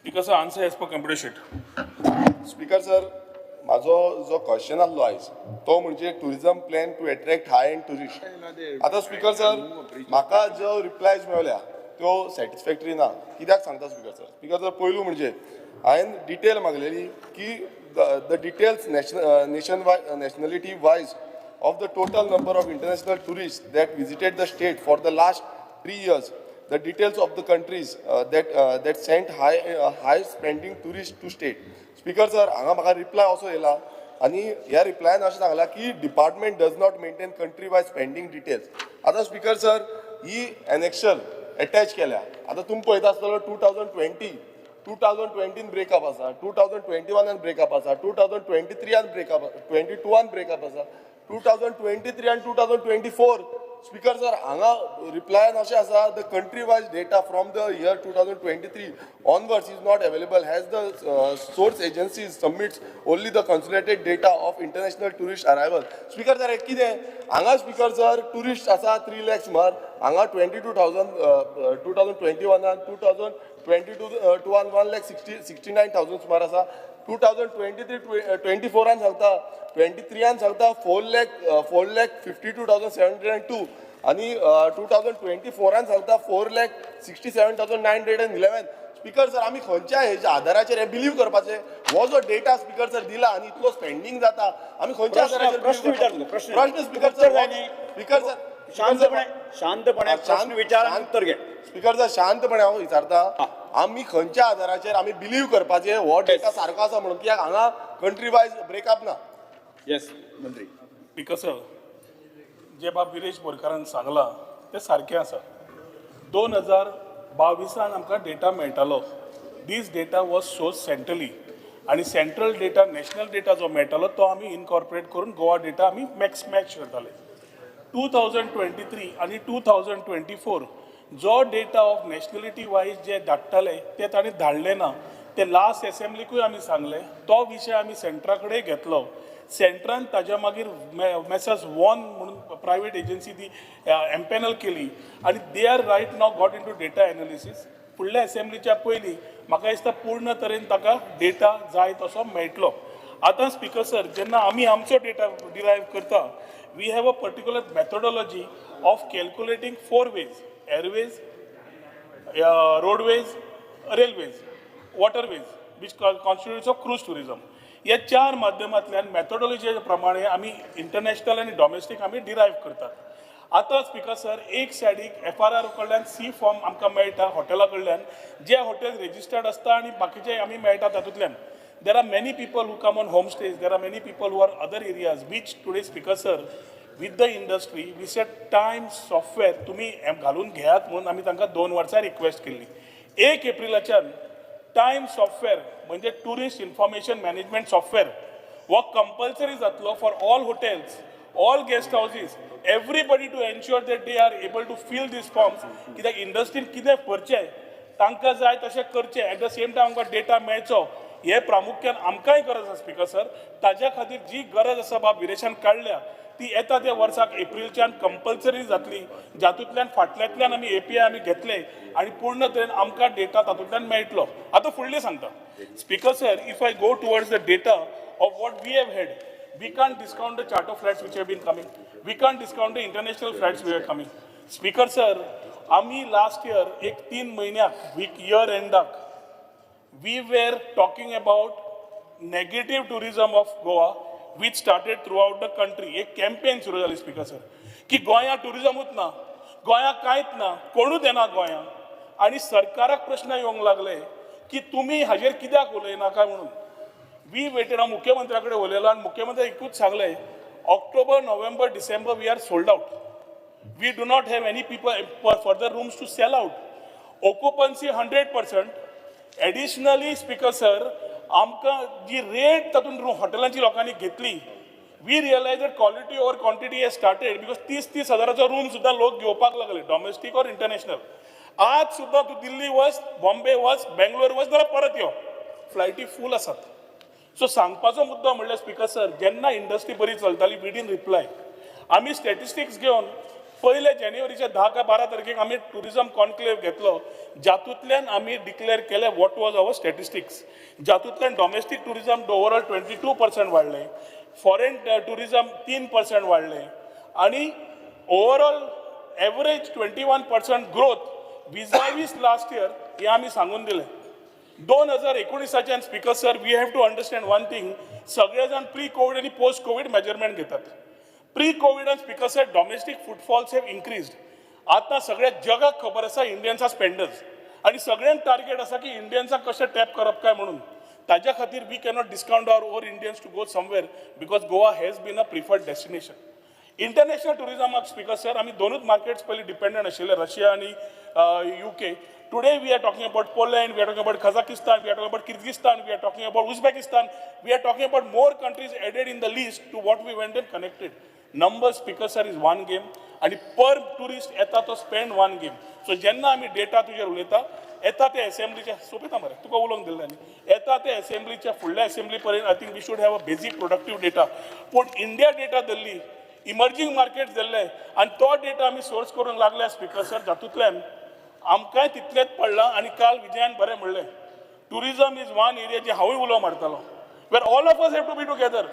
Speaker sir, answer as per computer sheet. Speaker sir, म्हाजो जो question आसलो आयज तो म्हणजे tourism plan to attract high end tourist. आतां स्पीकर सर, म्हाका ज्यो रिप्लायज मेवल्या त्यो सॅटिस्फॅक्टरी ना. कित्याक सांगता स्पीकर सर? स्पीकर सर, पयलू म्हणजे हांवें डिटेल मागलेली की the details nation nationality wise of the total number of international tourists that visited the state for the last 3 years, the details of the countries that sent high spending tourists to state. Speaker sir, हांगा म्हाका reply असो येयला आनी ह्या रिप्लायान अशें सांगलां की department does not maintain country wise spending details. आतां स्पीकर सर, ही एनेक्शर एटॅच केल्या. आतां तुमी पळयता आसतलो, 2020, 2020न ब्रेकअप आसा, 2021न ब्रेकअप आसा, 2023न ब्रेकअप, 22न ब्रेकअप आसा, 2023 आनी 2024. स्पीकर सर, हांगा रिप्लायान अशें आसा, the country wise data from the year 2023 onwards is not available as the source agencies submits only the consolidated data of international tourist arrival. Speaker sir, हे कितें हांगा? Speaker sir, tourist आसा 3 लॅक्स सुमार हांगा 22,000 2021न, 2022 टुवान 1 lakh 69,000 सुमार आसा. 2023 24न सांगता, 23न सांगता 4,52,702 आनी 2024न सांगता 4,67,911. स्पीकर सर, आमी खंयच्या हेच्या आधाराचेर हे बिलीव करपाचें? हो जो डेटा स्पीकर सर दिला आनी इतलो स्पेंडींग जाता, आमी खंयच्या आधाराचेर प्रश्न believe विचार करपाचें? तुका, प्रश्न. प्रश्न स्पीकर उत्तर सर, जाय न्ही? स्पीकर सर, शांतपणे, शांतपणे प्रश्न विचार आणि उत्तर घे. स्पीकर सर, शांतपणे हांव विचारता, आमी खंयच्या आधाराचेर आमी बिलीव करपाचें हो डेटा सारको आसा म्हणून? कित्याक हांगा कंट्री वायज ब्रेकअप ना. येस, मंत्री. स्पीकर सर, जे बाब विरेश बोरकारान सांगलां तें सारकें आसा. 2022न आमकां डेटा मेळटालो. This data was sourced centrally आनी सेंट्रल डेटा, नॅशनल डेटा जो मेळटालो तो आमी इनकॉर्पोरेट करून गोवा डेटा आमी मॅक्स मॅच करताले. 2023 आनी 2024 जो डेटा ऑफ नॅशनलिटी वायज जे धाडटाले ते तांणी धाडले ना. ते लास्ट एसेंब्लीकूय आमी सांगले. तो विशय आमी सेंट्रा कडेन घेतलो. सेंट्रान ताज्या मागीर मेसर्स वॉन म्हणून प्रायवेट एजन्सी ती एम्पॅनल केली आनी they are right now got into data analysis. फुडल्या एसेंब्लीच्या पयलीं म्हाका दिसता पूर्ण तरेन ताका डेटा जाय तसो मेळटलो. आतां स्पीकर सर, जेन्ना आमी आमचो डेटा डिरायव करता, we have a particular methodology of calculating four ways: airways, roadways, railways, waterways, which constitutes of cruise tourism. या चार माध्यमांतल्यान मेथोडॉलॉजी प्रमाणे आमी इंटरनॅशनल आनी डॉमेस्टीक आमी डिरायव करतात. आतां स्पीकर सर, एक सायडीक एफआरआर कडल्यान सी फॉर्म आमकां मेळटा हॉटेला कडल्यान, जे हॉटेल रजिस्टर्ड आसता आनी बाकीचे आमी मेळटा तातूंतल्यान. There are many people who come on home stays, there are many people who are other areas, which today, Speaker sir, with the industry we set time software तुम्ही घालून घेयात म्हणून आमी तांकां 2 वर्सां रिक्वेस्ट केल्ली. 1 एप्रिलाच्यान टायम सॉफ्टवेअर म्हणजे tourist information management software हो कंपल्सरी जातलो for all hotels, all guest houses, everybody, to ensure that they are able to fill these forms. कित्याक इंडस्ट्रीन कितें करचें, तांकां जाय तशें करचें, एट the same time आमकां डेटा मेळचो हे प्रामुख्यान आमकांय गरज आसा. स्पीकर सर, ताज्या खातीर जी गरज आसा बाब विरेशान काडल्या, ती येता त्या वर्साक एप्रिलच्यान कंपल्सरी जातली, जातूंतल्यान फाटल्यांतल्यान आमी एपीआय आमी घेतले आनी पूर्ण तरेन आमकां डेटा तातूंतल्यान मेळटलो. आतां फुडलें सांगता speaker sir, if I go towards the data of what we have had, we can't discount the charter flights which have been coming. We can't discount the international flights which are coming. Speaker sir, आम्ही last year एक 3 म्हयन्याक week year एंडाक we were talking about negative tourism of Goa, which started throughout the country. एक campaign सुरू जाली speaker sir की गोंया टुरिजमूच ना, गोंया कांयच ना, कोणूच येना गोंया. आनी सरकाराक प्रश्न येवंक लागले की तुमी हाजेर कित्याक उलयना काय म्हणून. We waited. हांव मुख्यमंत्र्या कडेन उलयलो आनी मुख्यमंत्री एकूच सांगलें, October, November, December we are sold out. We do not have any people further rooms to sell out. Occupancy 100%. Additionally, Speaker sir, आमकां जी रेट तातूंत हॉटेलांची लोकांनी घेतली, we realize that quality over quantity has started, because 30-30 हजाराचो room सुद्दां लोक घेवपाक लागले, डॉमेस्टीक ऑर इंटरनॅशनल. आज सुद्दां तूं दिल्ली वच, बॉम्बे वच, बेंगलोर वच जाल्यार परत यो, फ्लायटी फूल आसात. सो सांगपाचो मुद्दो म्हणल्यार स्पीकर सर, जेन्ना इंडस्ट्री बरी चलताली, we didn't reply. आमी स्टॅटिस्टिक्स घेवन पयले जानेवारीच्या 10 काय 12 तारखेक आमी टुरिझम कॉन्क्लेव घेतलो, जातूंतल्यान आमी डिक्लेअर केले what was our statistics, जातूंतल्यान domestic tourism overall 22% वाडलें, फॉरेन टुरिझम 3% वाडलें आनी overall average 21% growth vis-a-vis last year हें आमी सांगून दिलें. 2019च्यान, speaker sir, we have to understand one thing, सगळे जाण प्री कोवीड आनी पोस्ट कोवीड मेजरमेंट घेतात. प्री कोविडान, speaker sir, domestic footfalls have increased. आतां सगळ्या जगाक खबर आसा इंडियन्स are spenders आनी सगळ्यांक टार्गेट आसा की इंडियन्साक कशें टॅप करप काय म्हणून. ताज्या खातीर we cannot discount our or Indians to go somewhere because Goa has been a preferred destination. International टुरिझमाक, speaker sir, आमी दोनूच मार्केट्स पयलीं डिपेंडंट आशिल्ले, रशिया आनी UK. Today we are talking about Poland, we are talking about Kazakhstan, we are talking about Kyrgyzstan, we are talking about Uzbekistan, we are talking about more countries added in the list to what we went and connected. Number, speaker sir, is one game आनी पर tourist येता तो spend one game. So जेन्ना आमी data तुजेर उलयता, येता ते एसेंब्लीच्या, सोंपयता मरे, तुका उलोवंक दिल्लें न्ही, येता ते एसेंब्लीच्या फुडल्या एसेंब्ली पर्यंत I think we should have a basic productive data. पूण इंडिया डेटा धरली, इमर्जींग मार्केट धरले आनी तो डेटा आमी सोर्स करूंक लागले, स्पीकर सर, जातूंतल्यान आमकांय तितलेंच पडलां. आनी काल विजयान बरें म्हणलें, tourism is one area जे हांवूय उलो मारतालो, where all of us have to be together.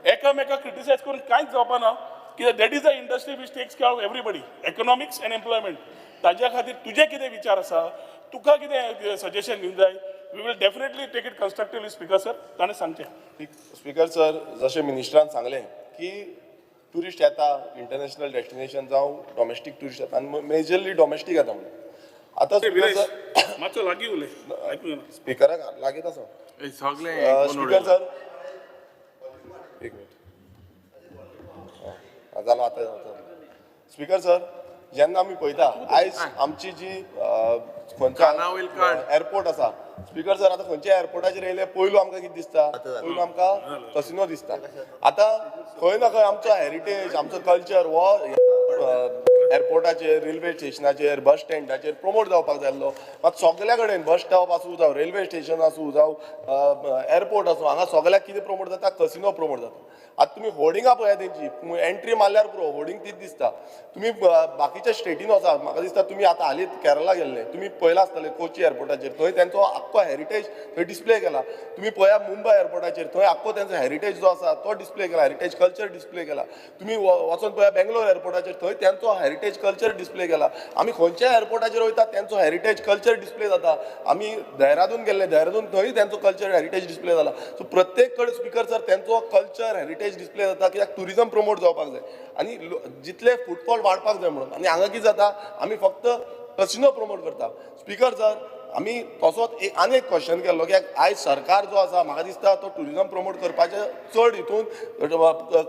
एकामेकाक क्रिटिसायज करून कांयच जावपा ना, कित्याक that is a industry which takes care of everybody, economics and employment. ताज्या खातीर तुजे कितें विचार आसा, तुका कितें सजेशन दिवंक जाय, we will definitely take it constructively, speaker sir. ताणें सांगचें. स्पीकर सर, जशें मिनिस्टरान सांगलें की ट्युरिस्ट येता, इंटरनॅशनल डेस्टिनेशन जावं डॉमेस्टीक ट्युरिस्ट येता आनी मेजरली डॉमेस्टीक येता म्हणून. आतां स्पीकर सर, मातसो लागीं उलय, आयकूंक येना. स्पिकराक लागींच आसा. सगळे. स्पीकर सर, एक मिनिट. जालो आतां. स्पीकर सर, जेन्ना आमी पळयता आयज आमची जी काना वयल खंयचा काड. एअरपोर्ट आसा, स्पीकर सर, आतां खंयच्या एअरपोर्टाचेर येयले, पयलू आमकां कितें दिसता? पयलू आमकां कसिनो दिसता. आतां खंय ना खंय आमचो हेरिटेज, आमचो कल्चर हो एअरपोर्टाचेर, रेल्वे स्टेशनाचेर, बस स्टँडाचेर प्रमोट जावपाक जाय आसलो. मात सगल्या कडेन बस स्टॉप आसूं जावं रेल्वे स्टेशन आसूं जावं एअरपोर्ट आसूं, हांगा सगल्याक कितें प्रमोट जाता? कसिनो प्रमोट जाता. आतां तुमी होर्डिंगां पळयात तेंची, एंट्री मारल्यार पुरो, होर्डिंग तीच दिसता. तुमी बाकीच्या स्टेटीन वचा, म्हाका दिसता तुमी आतां हालींच केरला गेल्ले, तुमी पळयलां आसतलें कोची एअरपोर्टाचेर, थंय तेंचो आख्खो हेरिटेज थंय डिस्प्ले केला. तुमी पळया मुंबय एअरपोर्टाचेर, थंय आख्खो तेंचो हेरिटेज जो आसा तो डिस्प्ले केला, हेरिटेज कल्चर डिस्प्ले केला. तुमी वचोन पळया बेंगलोर एअरपोर्टाचेर, थंय तेंचो हेरिटेज कल्चर डिस्प्ले केला. आमी खंयच्याय एअरपोर्टाचेर वयता, तेंचो हेरिटेज कल्चर डिस्प्ले जाता. आमी देहरादून गेल्ले, देहरादून थंय तेंचो कल्चर हेरिटेज डिस्प्ले जाला. सो प्रत्येक कडेन, स्पीकर सर, तेंचो कल्चर हेरिटेज डिस्प्ले जाता, कित्याक टुरिजम प्रमोट जावपाक जाय आनी जितले फुटफॉल वाडपाक जाय म्हणून. आनी हांगा कितें जाता, आमी फक्त कसिनो प्रमोट करता. स्पीकर सर, आमी तसोच एक आनी एक क्वेश्चन केल्लो की आयज सरकार जो आसा, म्हाका दिसता तो टुरिजम प्रमोट करपाचें चड हितून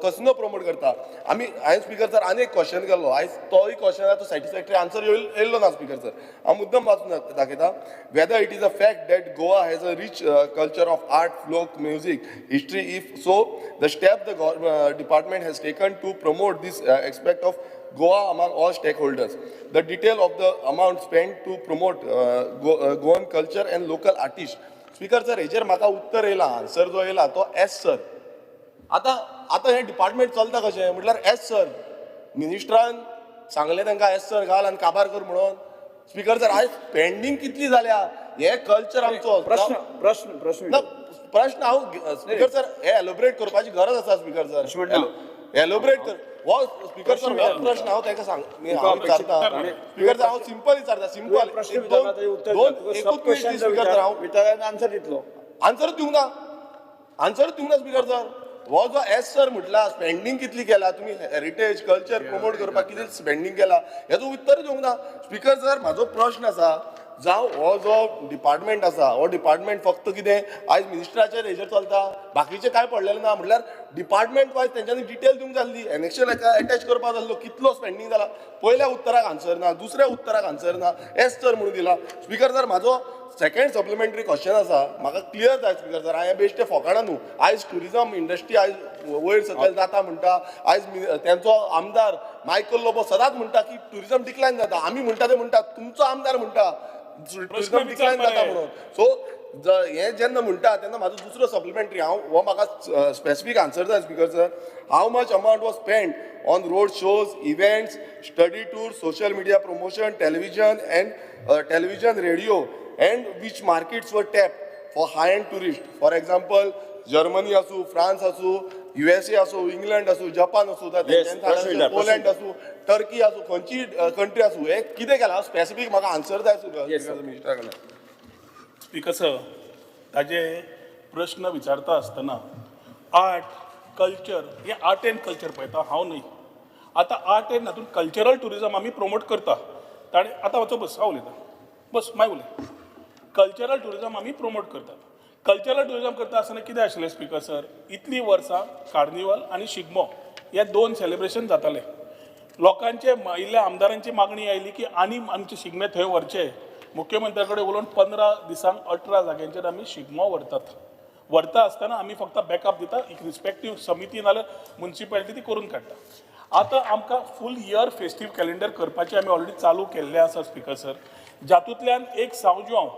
कसिनो प्रमोट करता. आमी हांवें, स्पीकर सर, आनी एक क्वेश्चन केल्लो आयज, तोय क्वेश्चन तो सॅटिस्फॅक्टरी आन्सर येयल्लो ना. स्पीकर सर, हांव मुद्दम वाचून दाखयता. Whether it is a fact that Goa has a rich culture of art, folk music, history? If so, the step the department has taken to promote this aspect of Goa among all stakeholders. The detail of the amount spent to promote Goan culture and local artists. Speaker sir, हेजेर म्हाका उत्तर येयला, answer जो येयला तो येस sir. आतां आतां हें डिपार्टमेंट चलता कशें? म्हटल्यार येस सर, मिनिस्टरान सांगलें तांकां येस सर घाल आनी काबार कर म्हणून. स्पीकर सर, आयज स्पेंडींग कितली जाल्या, हे कल्चर आमचो प्रश्न, प्रश्न, प्रश्न. ना, प्रश्न हांव, स्पीकर सर, हे एलोबरेट करपाची गरज आसा, स्पीकर सर. म्हणटा. एलोबरेट कर हो, स्पीकर सर, हो प्रश्न हांव ताका सांग हांव विचारता, स्पीकर सर, हांव सिंपल विचारता, सिंपल. प्रश्न विचारला ताजें उत्तर. दोन एकूच मिनिट, स्पीकर सर, हांव विचारान आन्सर दितलो. आन्सर दिवंक ना, आन्सर दिवंक ना. स्पीकर सर, हो जो येस सर म्हटला, स्पेंडींग कितली केला तुमी, हेरिटेज कल्चर प्रमोट करपाक कितें स्पेंडींग केला, हेजो उत्तर दिवंक ना. स्पीकर सर, म्हाजो प्रश्न आसा, जावं हो जो डिपार्टमेंट आसा, हो डिपार्टमेंट फक्त कितें आयज मिनिस्टराचेर हेजेर चलता, बाकीचें कांय पडलेलें ना? म्हटल्यार डिपार्टमेंट वायज तेंच्यांनी डिटेल दिवंक जाय, एनेक्शर एटॅच करपाक जाल्लो, कितलो स्पेंडींग जाला. पयल्या उत्तराक आन्सर ना, दुसऱ्या उत्तराक आन्सर ना, येस सर म्हणून दिला. स्पीकर सर, म्हाजो सेकंड सप्लिमेंटरी क्वेश्चन आसा, म्हाका क्लियर जाय. स्पीकर सर, हांवें बेश्टें फोकाणां न्हू. आयज टुरिजम इंडस्ट्री आयज वयर सकयल जाता म्हणटा. आयज तेंचो आमदार मायकल लोबो सदांच म्हणटा की टुरिजम डिक्लायन जाता. आमी म्हणटा ते म्हणटा, तुमचो आमदार म्हणटा टुरिजम डिक्लायन जाता म्हणून. सो हें जेन्ना म्हणटा तेन्ना म्हाजो दुसरो सप्लिमेंटरी हांव हो म्हाका स्पेसिफीक आन्सर जाय speaker sir. How much amount was spend on road shows, events, study tour, social media promotion, television and television, radio, and which markets were tap for high end tourist? For example, Germany आसूं, France आसूं, USA आसूं, England आसूं, Japan आसूं, Yes, प्रश्न विचार, Poland आसूं, Turkey आसूं, खंयची कंट्री आसूं, हें कितें केलां स्पेसिफीक म्हाका आन्सर जाय Yes, sir. मिनिस्टरा कडल्यान. स्पीकर सर, ताजे प्रश्न विचारता आसतना आर्ट कल्चर हे आर्ट एंड कल्चर पळयता हांव न्हय. आतां आर्ट एंड हातूंत कल्चरल ट्युरिजम आमी प्रमोट करता. ताणें आतां वचो बस, हांव उलयतां, बस मागीर उलय. कल्चरल ट्युरिजम आमी प्रमोट करतात. कल्चरल ट्युरिजम करता आसतना कितें आशिल्लें स्पीकर सर, इतलीं वर्सां कार्निवल आनी शिगमो हे दोन सेलिब्रेशन जाताले. लोकांचे इल्ल्या आमदारांची मागणी आयली की आनी आमचे शिगमे थंय व्हरचे. मुख्यमंत्र्या कडेन उलोवन 15 दिसांक 18 जाग्यांचेर आमी शिगमो व्हरतात. व्हरता आसतना आमी फक्त बॅकअप दिता, एक रिस्पेक्टीव समिती नाल्यार मुन्सिपेलिटी ती करून काडटा. आतां आमकां फूल इयर फेस्टीव कॅलेंडर करपाचें आमी ऑलरेडी चालू केल्लें आसा स्पीकर सर, जातूंतल्यान एक सावजुआंव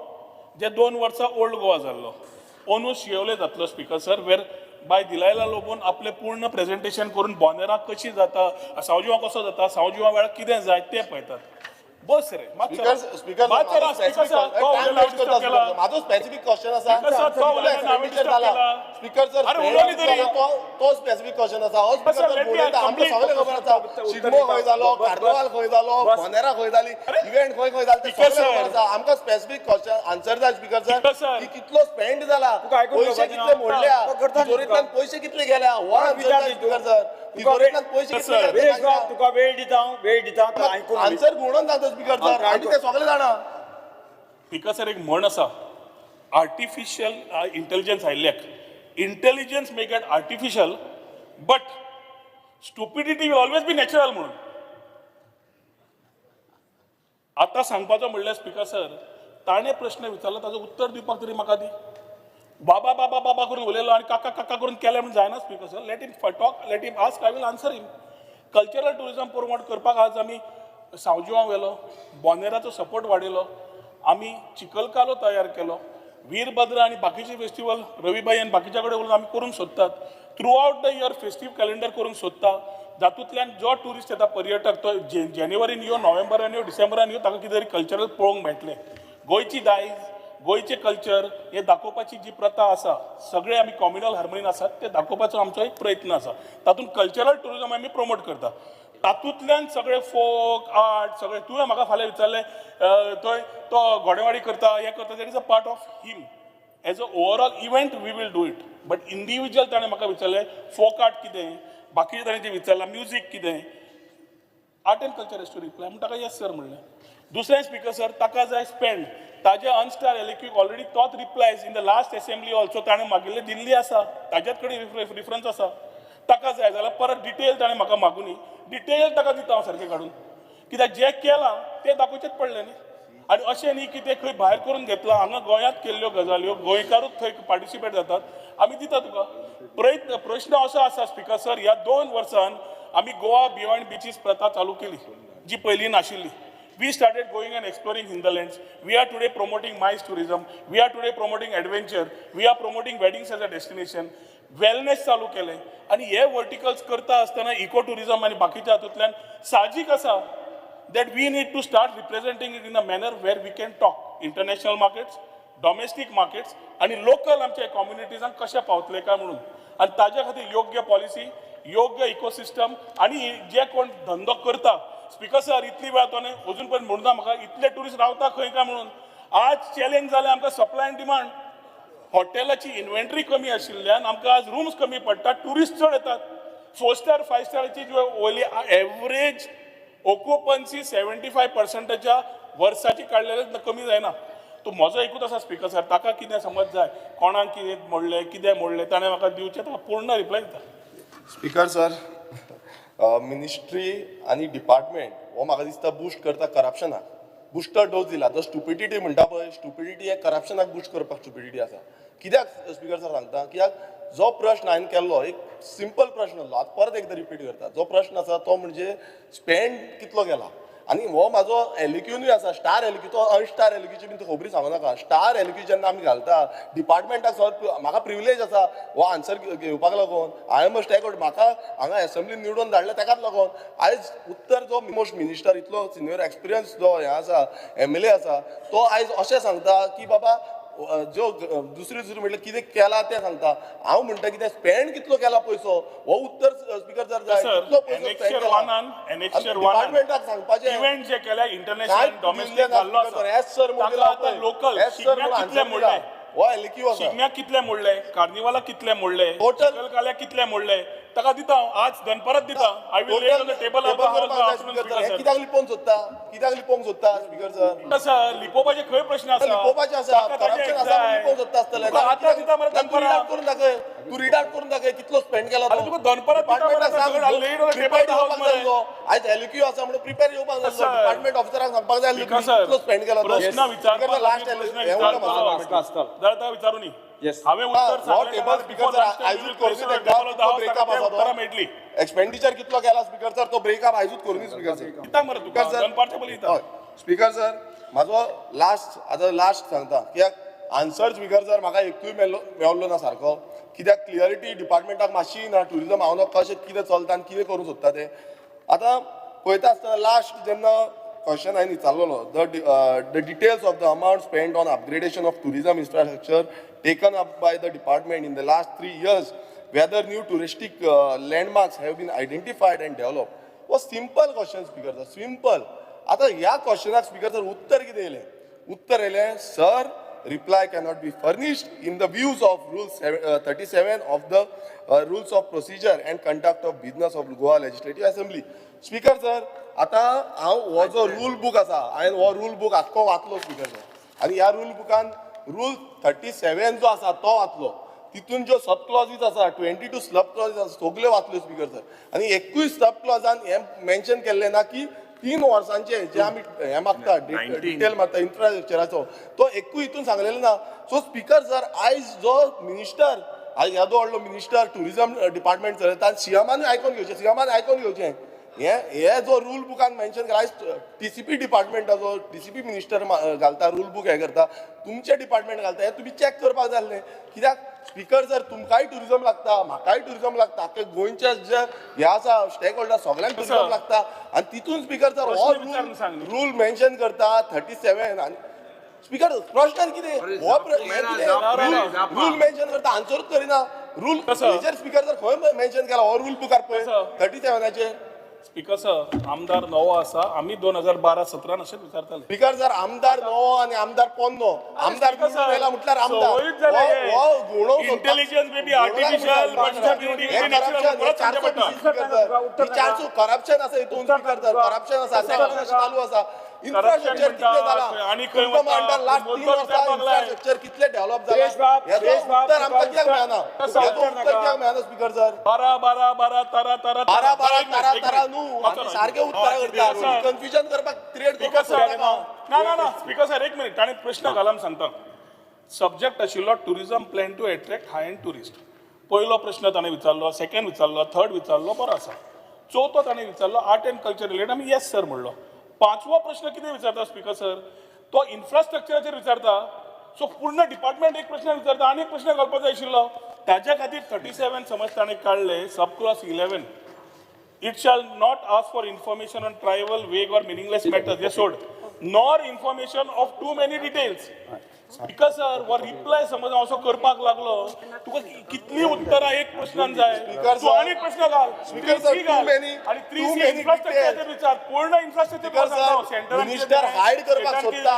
जे 2 वर्सां ओल्ड गोवा जाल्लो, अंदू शिवोले जातलो स्पीकर सर, वेर बाय दिलायला लोबोन आपलें पूर्ण प्रेजेंटेशन करून बोनेरा कशी जाता, सावजुआंव कसो जाता, सावजुआंव वेळार कितें जाय तें पळयतात. बस रे. स्पीकर स्पीकर म्हाजो स्पेसिफीक क्वेश्चन आसा. स्पीकर सर, तो उलयला, हांवें एक्सपेंडिचर disturb जाला केला. स्पीकर सर, अरे, उलोवनी तरी. तो स्पेसिफीक क्वेश्चन आसा. हो speaker sir, sir let me उलयता, आमकां complete. सगळें खबर आसा. शिगमो खंय जालो, बस, बस. कार्निवाल खंय जालो, बस. बोनेरा खंय जाली, इव्हेंट खंय खंय जाले, तें स्पीकर सगळें खबर सर. आसा. आमकां स्पेसिफीक क्वेश्चन आन्सर जाय स्पीकर सर, स्पीकर सर. की कितलो स्पेंड जाला, तुका आयकून पयशे घेवपाचें कितले ना. मोडल्या, तो करता न्ही तिजोरेंतल्यान तुका. पयशे कितले गेल्या, हो आन्सर विचार जाय न्ही तूं. Speaker sir. तिजोरेंतल्यान पयशे सर, कितले गेले वेळ ते सांगता. तुका वेळ दिता हांव, वेळ दिता तो आयकून घे. आन्सर म्हणून सांगता स्पीकर सर, आनी ते सगळे जाणा. स्पीकर सर, एक म्हण आसा, आर्टिफिशियल इंटेलिजन्स आयिल्ल्याक intelligence may get artificial but stupidity will always be natural म्हणून. आतां सांगपाचो म्हणल्यार स्पीकर सर, ताणें प्रश्न विचारलो ताजो उत्तर दिवपाक तरी म्हाका दी. बाबा बाबा बाबा करून उलयलो आनी काका काका करून केलें म्हूण जायना speaker sir. Let him talk, let him ask, I will answer him. Cultural tourism promote करपाक आज आमी सावजुआंव व्हेलो, बोनेराचो सपोर्ट वाडयलो, आमी चिखलकालो तयार केलो, वीरभद्र आनी बाकीचे फेस्टिवल रविबाई आनी बाकीच्या कडेन उलोवन आमी करूंक सोदतात. Throughout the year festive calendar करूंक सोदता, जातूंतल्यान जो ट्युरिस्ट येता पर्यटक तो जानेवारीन यो, नोव्हेंबरान यो, डिसेंबरान यो, ताका कितें तरी कल्चरल पळोवंक मेळटलें. गोंयची दायज, गोंयचें कल्चर हें दाखोवपाची जी प्रथा आसा, सगळे आमी कॉम्युनल हार्मोनीन आसात ते दाखोवपाचो आमचो एक प्रयत्न आसा. तातूंत कल्चरल ट्युरिजम आमी प्रमोट करता. तातूंतल्यान सगळे फोक आर्ट सगळे. तुवें म्हाका फाल्यां विचारलें, थंय तो घोडेवाडी करता, हें करता, that is a part of him. As a overall event we will do it, but individual ताणें म्हाका विचारलें फोक आर्ट कितें, बाकीचें ताणें जें विचारलां म्युजीक कितें, art and culture has to reply म्हूण ताका येस सर म्हणलें. दुसरें स्पीकर सर, ताका जाय स्पेंड, ताजे अनस्टार एलिक्वीक ऑलरेडी तोच replies in the last assembly also ताणें मागिल्ले दिल्ली आसा, ताज्याच कडेन रिफरन्स आसा. ताका जाय जाल्यार परत डिटेल ताणें म्हाका मागुनी, डिटेल ताका दिता हांव सारकें काडून, कित्याक जें केलां तें दाखोवचेंच पडलें न्ही. आनी अशें न्ही की तें खंय भायर करून घेतलां, हांगा गोंयांत केल्ल्यो गजाल्यो गोंयकारूच थंय पार्टिसिपेट जातात, आमी दिता तुका. प्रयत्न प्रश्न असो आसा स्पीकर सर, ह्या 2 वर्सान आमी गोवा बियॉन्ड बिचीस प्रथा चालू केली जी पयलीं नाशिल्ली. We started going and exploring hinterlands. We are today promoting MICE tourism. We are today promoting adventure. We are promoting weddings as a destination. Wellness चालू केलें आनी हे वर्टिकल्स करता आसतना इको ट्युरिजम आनी बाकीच्या हातूंतल्यान साहजीक आसा that we need to start representing it in a manner where we can talk international markets, domestic markets आनी लोकल आमच्या कम्युनिटीजांक कशें पावतले काय म्हणून. आनी ताज्या खातीर योग्य पॉलिसी, योग्य इकोसिस्टम आनी जे कोण धंदो करता. स्पीकर सर, इतली वेळ तो न्ही अजून पर्यंत म्हणूना म्हाका इतले ट्युरिस्ट रावता खंय काय म्हणून. आज चॅलेंज जालें आमकां सप्लाय आनी डिमांड. हॉटेलाची इन्व्हेंटरी कमी आशिल्ल्यान आमकां आज रुम्स कमी पडटा, ट्युरिस्ट चड येतात. 4 स्टार 5 स्टाराची जी वयली एवरेज ऑक्युपन्सी 75% वर्साची काडलेले कमी जायना. तूं म्हजो एकूच आसा स्पीकर सर, ताका कितें समज जाय, कोणाक कितें मोडलें कितें मोडलें ताणें म्हाका दिवचें, ताका पूर्ण रिप्लाय दिता. स्पीकर सर, मिनिस्ट्री आनी डिपार्टमेंट हो म्हाका दिसता बुस्ट करता करप्शनाक, बुस्टर डोस दिला. तो स्टुपिडिटी म्हणटा पळय, स्टुपिडिटी हे करप्शनाक बुस्ट करपाक स्टुपिडिटी आसा. कित्याक स्पीकर सर सांगता, कित्याक जो प्रश्न हांवें केल्लो एक सिंपल प्रश्न आसलो, आतां परत एकदां रिपीट करता. जो प्रश्न आसा तो म्हणजे स्पेंड कितलो केला. आनी हो म्हाजो एलक्यूनूय आसा, स्टार एलक्यू, तो अनस्टार एलक्यूची बीन खबरी सांगू नाका. स्टार एलक्यू जेन्ना आमी घालता डिपार्टमेंटाक, सर म्हाका प्रिविलेज आसा हो आन्सर घेवपाक लागून. I am a stake, म्हाका हांगा एसेंब्लीन निवडून धाडले तेकाच लागून. आयज उत्तर जो मोस्ट मिनिस्टर इतलो सिनियर एक्सपिरियन्स जो हें आसा, एमएलए आसा, तो आयज अशें सांगता की बाबा ज्यो दुसरी दुसरी म्हटल्यार कितें केलां तें सांगता. हांव म्हणटा कितें स्पेंड कितलो केला पयसो हो उत्तर स्पीकर सर जाय. सर, कितलो पयसो Annexure spend one-आन, केला Annexure one-आन डिपार्टमेंटाक सांगपाचें. इव्हेंट जे केल्या काय इंटरनॅशनल डॉमेस्टीक घाल्लो आसा. एस सर म्हणून ताका आतां लोकल एस सर शिगम्याक कितले मोडले, हो एलक्यू आसा. शिगम्याक कितले मोडले, कार्निवालाक कितले मोडले, Total- चिखलकाल्याक कितले मोडले, ताका दिता हांव आज दनपारात दिता. I will lay on the table. हे कित्याक लिपोवंक सोदता, कित्याक लिपोवंक सोदता स्पीकर सर? आसा लिपोवपाचे खंय प्रश्न आसा? लिपोवपाचें आसा, ताका ताजें करप्शन आसा म्हणून लिपोवंक सोदता आसतलें. तुका आतां दिता मरे तूं दनपारां. रीड आउट करून दाखय, तूं रीड आउट करून दाखय कितलो स्पेंड केला. आरे तुका दनपारां दिता मरे, डिपार्टमेंटाक सांग, सगळें laid on the prepare table येवपाक मरे. जाय आसलो. आयज एलक्यू आसा म्हणून प्रिपेर येवपाक जाय आसलो. सर. डिपार्टमेंट ऑफिसराक सांगपाक जाय आसलें स्पीकर सर, कितलो स्पेंड केला तो. प्रश्न विचारपाक लास्ट प्रश्न हें उरला विचारपाक. म्हाका. जाल्यार ताका विचारूनी. Yes. हांवें उत्तर हो सांगलें टेबल स्पीकर सर आयजूच करूनी तांकां, कितलो ब्रेकअप आसा उत्तरां तो, मेळटली. एक्सपेंडिचर कितलो केला स्पीकर सर, तो ब्रेकअप आयजूच करूनी स्पीकर सर. दिता मरे तुका स्पीकर सर, दनपारच्या पयलीं दिता. हय स्पीकर सर, म्हाजो लास्ट, आतां लास्ट सांगता कित्याक आन्सर स्पीकर सर म्हाका एकूय मेळ्ळो मेवलो ना सारको, कित्याक क्लियरिटी डिपार्टमेंटाक मातशी ना. ट्युरिजम हांव ना कशें कितें चलता आनी कितें करूंक सोदता तें आतां पळयता आसतना लास्ट जेन्ना क्वेश्चन हांवें विचारलेलो, the details of the amount spend on upgradation of tourism infrastructure taken up by the department in the last 3 years, whether new touristic landmarks have been identified and developed. हो simple question speaker sir, simple. आतां ह्या क्वेश्चनाक speaker sir उत्तर कितें येयलें? उत्तर येयलें, sir, reply cannot be furnished in the views of rule 37 of the rules of procedure and conduct of business of Goa Legislative Assembly. Speaker sir, आतां हांव हो जो रूल बूक आसा, हांवें हो रूल बूक आख्खो वाचलो स्पीकर सर, आनी ह्या रूल बुकान रूल 37 जो आसा तो वाचलो. तितून ज्यो सब क्लॉजीस आसा, 22 सब क्लॉजीस आसा, सगल्यो वाचल्यो स्पीकर सर, आनी एकूय सब क्लॉजान हें मेन्शन केल्लें ना की 3 वर्सांचे जे आमी हें मागता, डिटेल मागता इन्फ्रास्ट्रक्चराचो, तो एकूय हितून सांगलेलो ना. सो स्पीकर सर, आयज जो मिनिस्टर, आयज येदो व्हडलो मिनिस्टर ट्युरिजम डिपार्टमेंट चलयता, सीएमानूय आयकोन घेवचें, सीएमान आयकोन घेवचें हे हे जो रूल बुकान मेन्शन केला. आयज टीसीपी डिपार्टमेंटाचो टीसीपी मिनिस्टर घालता रूल बूक, हें करता, तुमचें डिपार्टमेंट घालता, हें तुमी चॅक करपाक जाय आसलें. कित्याक स्पीकर सर, तुमकांय ट्युरिजम लागता, म्हाकाय ट्युरिजम लागता, आख्खे गोंयचे जे हे आसा स्टेक होल्डर सगळ्यांक ट्युरिजम लागता. आनी तितून स्पीकर सर हो प्रश्न विचारून सांग न्ही. रूल मेन्शन करता 37. आनी स्पीकर प्रश्न कितें हो, हें कितें रूल मेन्शन करता, आन्सरूच करिना रूल कसो? हेजेर. स्पीकर सर, खंय मेन्शन केला हो रूल बुकार पळय कसो? 37चाचेर? स्पीकर सर, आमदार नवो आसा. आमी 2012-17 अशेंच विचारताले. स्पीकर सर, आमदार नवो आनी आमदार पोन्नो, आमदार स्पीकर निवडून आयला म्हटल्यार आमदार संवयूच जाल्या हे. हो गुणोवंक सोदता. Intelligence may be artificial, but stability हे may be natural. Corruption, हे परत सांगचें 400 पडटा. स्पीकर सर, ही 400 करप्शन आसा हितून स्पीकर सर, करप्शन आसा, तेका लागून अशें चालू आसा. इन्फ्रास्ट्रक्चर कितलें जाला आनी खंय तुमकां वता? म्हणटा लास्ट 3 मुद्दो वर्सां विचारपाक लाय. इन्फ्रास्ट्रक्चर कितलें डेव्हलप जाला सुरेश बाब, हेचो सुरेश बाब, उत्तर आमकां कित्याक मेळना? कसो? हेचो उत्तर कित्याक मेळना स्पीकर सर? बारा बारा बारा तारा तारा बारा बारा एक मिनिट, तारा एक तारा मिनिट. न्हू, वाचो आमी ना. सारके उत्तरां करता. सर. कन्फ्युजन करपाक क्रिएट स्पीकर करपाक सर, सोदता. ना ना ना, स्पीकर सर, एक मिनिट. ताणें प्रश्न घाला म्हूण सांगता. सब्जेक्ट आशिल्लो tourism plan to attract high end tourist. पयलो प्रश्न ताणें विचारलो, सेकंड विचारलो, थर्ड विचारलो, बरो आसा. चवथो ताणें विचारलो आर्ट एंड कल्चर रिलेटेड, आमी येस सर म्हणलो. पांचवो प्रश्न कितें विचारता स्पीकर सर? तो इन्फ्रास्ट्रक्चराचेर विचारता. सो पूर्ण डिपार्टमेंट एक प्रश्न विचारता आनी एक प्रश्न घालपाक जाय आशिल्लो. ताज्या खातीर 37 समज ताणें काडले, सब clause 11, "It shall not ask for information on trivial, vague or meaningless matters." हे सोड, "nor information of too many details." Speaker sir, हो रिप्लाय समज हांव असो करपाक लागलो, तुका कितली उत्तरां एक प्रश्नान जाय? Speaker तूं sir, आनी एक प्रश्न घाल. Speaker sir, 3C घाल. Too many- आनी three too C many इन्फ्रास्ट्रक्चराचेर विचार, पूर्ण infrastructure. Speaker sir, minister hide करपाक सोदता.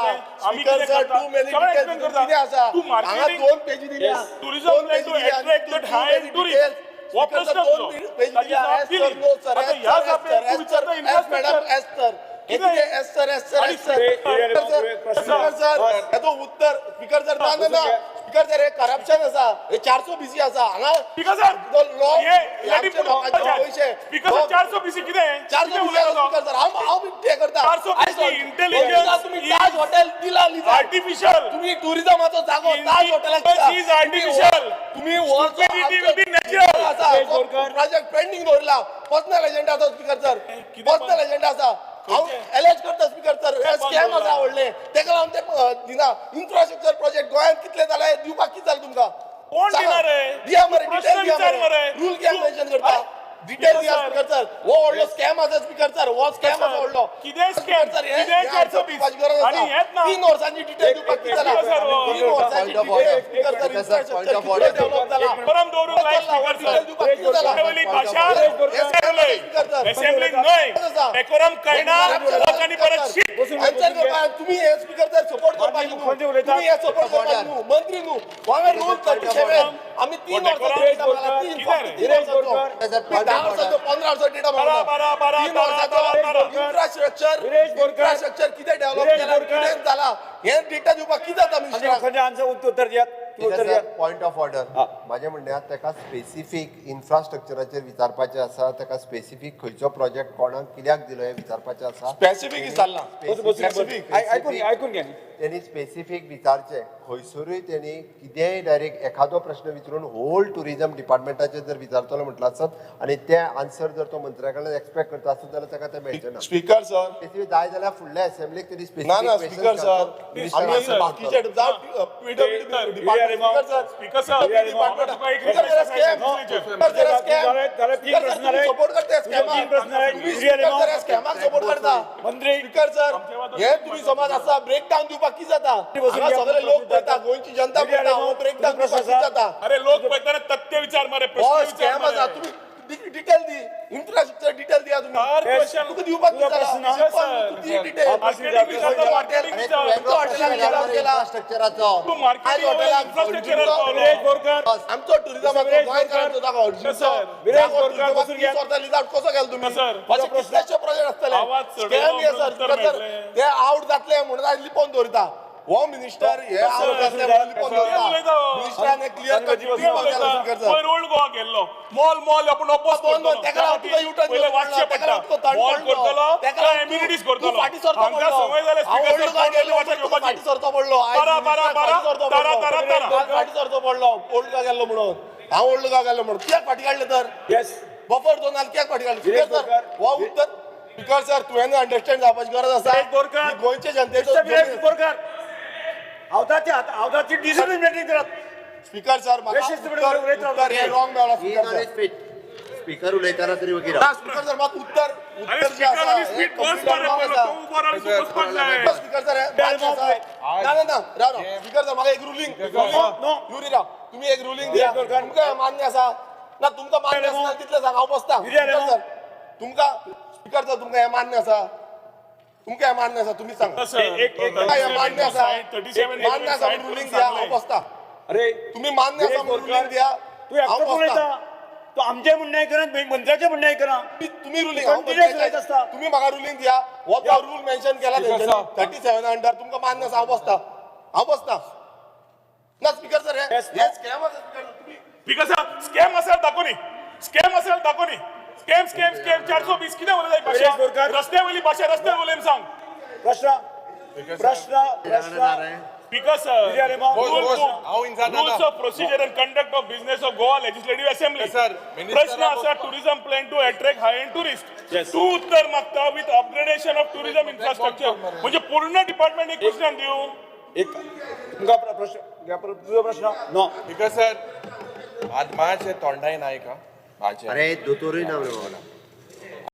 Speaker sir, too many details कितें आसा? तूं हांगा मार्केटिंग दोन पेजी दिल्या. Tourism दोन plan पेजी to दिल्या. attract that Too high many end tourist. details. हो स्पीकर प्रश्न सर, दोन तुजो. पेजी ताची दिल्या. जाप एस दिली. सर, नो सर, आतां एस ह्या सर, जापेर एस तूं सर, विचारता S madam, infrastructure. S sir. हे कितें? कितें? S sir, S sir, आणि एस सर. प्रश्न स्पीकर सर, हेचो उत्तर स्पीकर सर, ना ना ना, स्पीकर सर, हे करप्शन आसा, हे 400 बीसी आसा हांगा. स्पीकर सर, जो law- हे let him आमचे put लोकांचे पयशे. स्पीकर सर, 400 बीसी कितें? 400 कितें बीसी उलयता तो? स्पीकर सर, हांव हांव बी ते करता. 400 BC intelligence तुम्ही is Taj hotel दिला लिजा. आर्टिफिशियल. तुम्ही टुरिझमाचो जागो ताज हॉटेलाक दिला. Is artificial. तुम्ही Stupidity will be natural. Suresh Borkar. Project pending दवरला. पर्सनल एजेंडा आसा स्पीकर सर, कितें पर्सनल एजेंडा आसा. हांव एलेज करता स्पीकर सर, हे स्कॅम आसा व्हडले, तेका लागून ते दिना. इन्फ्रास्ट्रक्चर प्रोजेक्ट गोंयांत कितले जाले, दिवपाक कितें जालें तुमकां? कोण सांगा. दिना रे? दिया मरे, प्रश्न डिटेल दिया विचार मरे. मरे. रूल कित्याक तू- मेन्शन करता? अरे, डिटेल दिया सर. Speaker sir. हो व्हडलो स्कॅम आसा स्पीकर सर, हो स्कॅम आसा व्हडलो. कितें स्कॅम? सर, हे कितें 420? दिवपाची गरज आनी आसा. हेंच ना. 3 वर्सांची डिटेल दिवपाक कितें जालां? एक- सर, हो. 3 वर्सांची Point of detail order. Speaker sir, Speaker sir, point infrastructure of order. कितलें डेव्हलप जाला? परम दवरूंक लाय स्पीकर डिटेल सर. दिवपाक कितें जालां? वयली भाशा हे स्पीकर सर. असेंब्लीक न्हय, डेकोरम कळना, लोकांनी परत शीक. आन्सर करपाक तुम्ही हे स्पीकर सर सपोर्ट करपाक न्हू, तुम्ही हे सपोर्ट करपाक न्हू, मंत्री न्हू. हांवें रूल 37, आमी 3 वर्सांचो डेटा मागला, 3, फक्त 3 वर्सांचो. तुम्ही 10 वर्सांचो, 15 वर्सांचो डेटा मागला. बारा, बारा, 3 बारा, वर्सांचो बारा, बारा. इन्फ्रास्ट्रक्चर, विरेश बोरकर. इन्फ्रास्ट्रक्चर कितें डेव्हलप विरेश केला, बोरकर. कितें जाला, हे डेटा दिवपाक कितें जाता मिनिस्टराक? खंयचे आन्सर, उत्तर दियात, तूं उत्तर दियात. Point of order. हा. म्हाजें म्हणणें आहा, ताका स्पेसिफीक इन्फ्रास्ट्रक्चराचेर विचारपाचें आसा, ताका स्पेसिफीक खंयचो प्रोजेक्ट कोणाक कित्याक दिलो हें विचारपाचें आसा. स्पेसिफीक विचारलां. बसून बसून Specific. आयकून घे, आयकून घे. त्यांनी स्पेसिफीक विचारचें, खंयसरूय तेणी कितेंय डायरेक्ट एखादो प्रश्न विचारून होल टुरिजम डिपार्टमेंटाचेर जर विचारतलो म्हटलं आसत आनी ते आन्सर जर तो मंत्र्या कडल्यान एक्सपेक्ट करता आसत जाल्यार ताका तें मेळचें ना. स्पीकर सर, स्पेसिफीक जाय जाल्यार फुडल्या असेंब्लीक तेणी ना ना स्पेसिफीक स्पीकर सर, आमी बाकीचे जावं PWD department, speaker sir, speaker sir, department, तुका एक speaker sir, scam, speaker sir, scam, झाले, झाले, तीन स्पीकर सर, प्रश्न तुम्ही झाले. सपोर्ट करता तुझे तीन प्रश्न झाले. तुम्ही युरिया स्पीकर सर, रेमो. स्कॅमाक सपोर्ट करता. मंत्री. स्पीकर सर, हे तुम्ही समाज आसा, ब्रेकडावन दिवपाक कितें जाता? बसून हांगा घ्या. सगळे लोक पळयता, गोंयची जनता युरिया पळयता, रेमो, हो ब्रेकडावन तुझो दिवपाक प्रश्न कितें जाता? अरे लोक पळयतना तथ्य विचार मरे, हो प्रश्न विचार स्कॅम आसा, मरे. तुम्ही डिटेल दी, इन्फ्रास्ट्रक्चर डिटेल दिया तुम्ही. हर क्वेश्चन तुका दिवपाक तुझो कितें प्रश्न जाला? आसा, सर. तूं दी डिटेल. मार्केटिंग विचारता, मार्केटिंग विचार. हॉटेलान केला. इन्फ्रास्ट्रक्चराचो तूं मार्केटिंग आज हॉटेलाक इन्फ्रास्ट्रक्चरार पावलो. विरेश बोरकर. आमचो टुरिझमाचो, विरेश गोंयकारांचो जागो, सर. विरेश बोरकर, बसून घ्या. 30 वर्सां कसो गेलो तुम्ही? सर. अशे कितलेशे प्रोजेक्ट आसतले. आवाज चडयलो स्कॅम हे म्हणून सर, उत्तर सर, मेळटलें. ते आवट जातले म्हणून आयज लिपोवन दवरिता. हो मिनिस्टर हे आवट जातले म्हणून लिपोवन कितें दवरिता. उलयता हो? मिनिस्टरान हे क्लियर कट कितें सर. पयर ओल्ड गोवा गेल्लो, मॉल मॉल आपण oppose बंद बंद, तेका लागून तुका U-turn पयले घेवचो वाचचें पडलो, तेका पडटा. लागून तुका थंड मॉल पडलो, करतलो तेका काय लागून तूं- एम्युनिटीज तूं करतलो? फाटीं सरचो हांकां पडलो. संवय जाल्या हांव स्पीकर ओल्ड सर, गोवा गेल्लो, वाचा तुका घेवपाची. फाटीं सरचो पडलो. आयज बारा, बारा, मिनिस्टराक बारा, फाटीं सरचो तारा, पडलो. तारा, तारा. काल फाटीं सरचो पडलो, ओल्ड गोवा गेल्लो म्हणून. हांव ओल्ड गोवा गेल्लो म्हणून कित्याक फाटीं काडलें तर? येस. बफर झोन आनी कित्याक फाटीं काडलें? Viresh speaker sir, Borkar. हो उत्तर स्पीकर सर, तुवें अंडरस्टँड जावपाची गरज आसा. विरेश बोरकर. ही गोंयचे जनतेचो मिस्टर विरेश बोरकर, हावताची हावताची डिसिप्लीन मेंटेन करात. स्पीकर सर, म्हाका बेशिस्तपणे उत्तर उलयता. उत्तर हे रॉंग मेळ्ळा स्पीकर सर. फिट स्पीकर उलयतना तरी वगैरे. ना स्पीकर सर, मात उत्तर अरे उत्तर जे स्पीकर आसा आनी हे स्पीड बस complete मरे wrong पयलो, आसा. तो उबो रावन तूं बसपाक जाय. स्पीकर सर, हे मान्य आसा. ना ना ना, राव राव स्पीकर सर, म्हाका एक रुलींग, नो. युरी राव, तुम्ही एक रुलींग दिया. विरेश बोरकर. तुमकां हें मान्य आसा ना? तुमकां मान्य आसा तितलें सांग, हांव बसता. Urea speaker Remo. सर, तुमकां, स्पीकर सर, तुमकां हें मान्य आसा? तुमकां हें मान्य आसा? तुमी सांगा. सर, एक- एक- तुमकां हें मान्य आसा? 37 मान्य आसा म्हणून रुलींग दिया, हांव बसता. अरे तुम्ही मान्य आसा विरेश म्हणून बोरकर, रुलींग दिया, तूं हांव एकटोच बसता. उलयता, तूं आमचें म्हणणें आयकना, मंत्र्याचें म्हणणें आयकना. तुम्ही रुलींग, हांव Continuous उलयत आसता. तुम्ही म्हाका रुलींग दिया. हो तो रूल मेन्शन केला तेंच्यांनी 37 अंडर, तुमकां मान्य आसा? हांव बसता, हांव बसता. ना स्पीकर सर, हे Yes. हे स्कॅम आसा स्पीकर तुम्ही. स्पीकर सर, स्कॅम असेल दाखोनी, स्कॅम असेल दाखोनी. स्कॅम स्कॅम स्कॅम 420 कितें उलयता ही विरेश भाशा? बोरकर. रस्त्या वयली भाशा, रस्त्यार उलय सांग. प्रश्न, प्रश्न, प्रश्न. Speaker sir, urea Remo. Bose, Bose. हांव इन्सान रुल्स जाता. Of procedure and conduct of business of Goa legislative assembly. Sir, minister प्रश्न आसा tourism plan to attract high end tourist. Yes. तूं उत्तर मागता with upgradation of tourism infrastructure, म्हणजे पूर्ण डिपार्टमेंट एक क्वेश्चन दिवं. एक तुमकां प्रश्न, तुजो प्रश्न नो. स्पीकर सर, आज मातशें तोंडाय ना आयका. माझे अरे दोतोरूय ना रे बाबा.